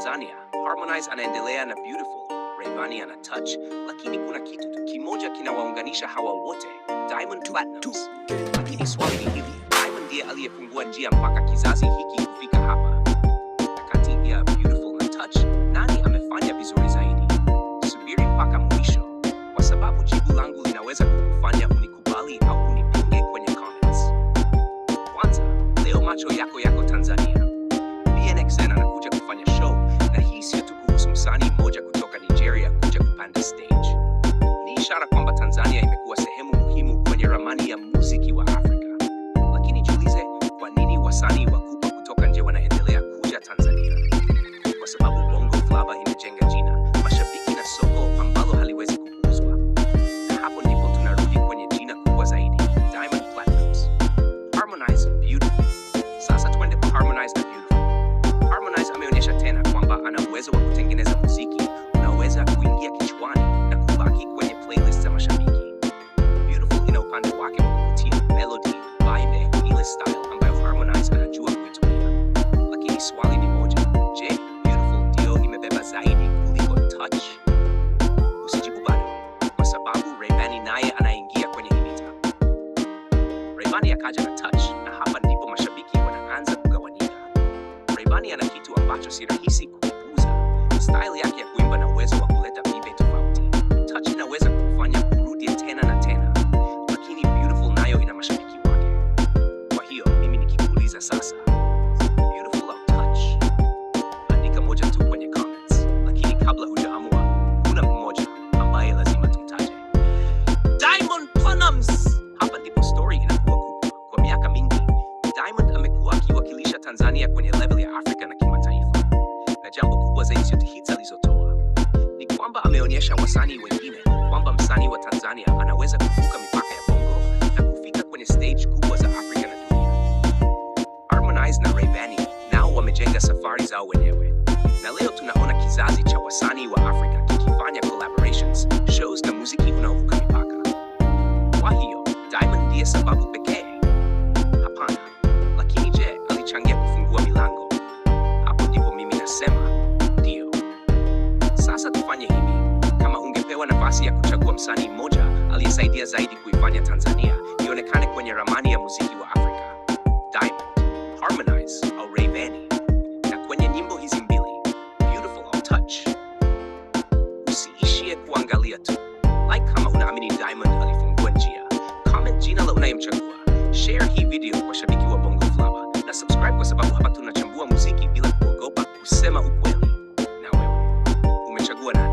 Tanzania, Harmonize anaendelea na Beautiful, Rayvanny ana Touch, lakini kuna kitu tu kimoja kinawaunganisha hawa wote, Diamond Platnumz. Lakini swali ni hili, Diamond ndiye aliyefungua njia mpaka kizazi hiki kufika hapa. Na kati ya Beautiful na Touch, nani amefanya vizuri zaidi? Subiri mpaka mwisho, kwa sababu jibu langu linaweza kukufanya unikubali au unipinge kwenye comments. Kwanza, leo macho yako yako Tanzania. BNXN anakuja kufanya show, na hii sio tu kuhusu msanii mmoja kutoka Nigeria kuja kupanda stage. Ni ishara kwamba Tanzania imekuwa sehemu muhimu kwenye ramani ya muziki wa Afrika. Lakini jiulize, kwa nini wasanii wakubwa kutoka nje wanaendelea kuja Tanzania? Kwa sababu Bongo Flava imejenga jina, mashabiki na soko ambalo haliwezi kupuuzwa. Na hapo ndipo tunarudi kwenye jina kubwa zaidi, Diamond Platnumz. Harmonize, Beautiful. Sasa tuende kwa Harmonize na Beautiful. Harmonize ameonyesha tena kwamba ana uwezo wa kutengeneza muziki unaoweza kuingia kichwani na kubaki kwenye playlist za mashabiki. Beautiful ina upande wake wa kuvutia, melody, vibe, ile style ambayo Harmonize anajua kuitumia. Lakini swali ni moja, je, Beautiful ndio imebeba zaidi kuliko Touch? Usijibu bado, kwa sababu Rayvanny naye anaingia kwenye hii vita. Rayvanny akaja na Touch, na hapa ndipo mashabiki wanaanza kugawanyika. Rayvanny ana kitu ambacho si rahisi kukipuuza, style yake ya kuimba na uwezo wa kuleta vibe tofauti. Touch inaweza kukufanya urudie tena na tena, lakini Beautiful nayo ina mashabiki wake. Kwa hiyo mimi nikikuuliza sasa, Beautiful au Touch? Andika moja tu kwenye comments, lakini kabla hujaamua, kuna mmoja ambaye lazima tumtaje. Diamond Platnumz. Hapa ndipo story inakuwa kubwa. Kwa miaka mingi, Diamond amekuwa akiwakilisha Tanzania kwenye level ya Afrika na kimataifa. Na jambo kubwa zaidi sio hits alizotoa, ni kwamba ameonyesha wasanii wengine kwamba msanii wa Tanzania anaweza kuvuka mipaka ya Bongo na kufika kwenye stage kubwa za Afrika na dunia. Harmonize na Rayvanny nao wamejenga safari zao wenyewe, na leo tunaona kizazi cha wasanii wa Afrika kikifanya collaborations, shows na muziki unaovuka mipaka. Kwa hiyo Diamond ndiye sababu pekee? Hapana. Lakini je, alichangia kufungua milango? Hapo ndipo mimi nasema ndio. Sasa tufanye hivi. Kama ungepewa nafasi ya kuchagua msanii mmoja aliyesaidia zaidi kuifanya Tanzania ionekane kwenye ramani ya muziki wa Afrika, Diamond, Harmonize au Rayvanny? Na kwenye nyimbo hizi mbili, Beautiful au Touch? Usiishie kuangalia tu. Like kama unaamini Diamond alifungua njia. Comment jina la unayemchagua. Share hii video kwa shabiki wa Bongo Flava na subscribe, kwa sababu hapa tunachambua muziki bila kuogopa kusema ukweli. Na wewe umechagua nani?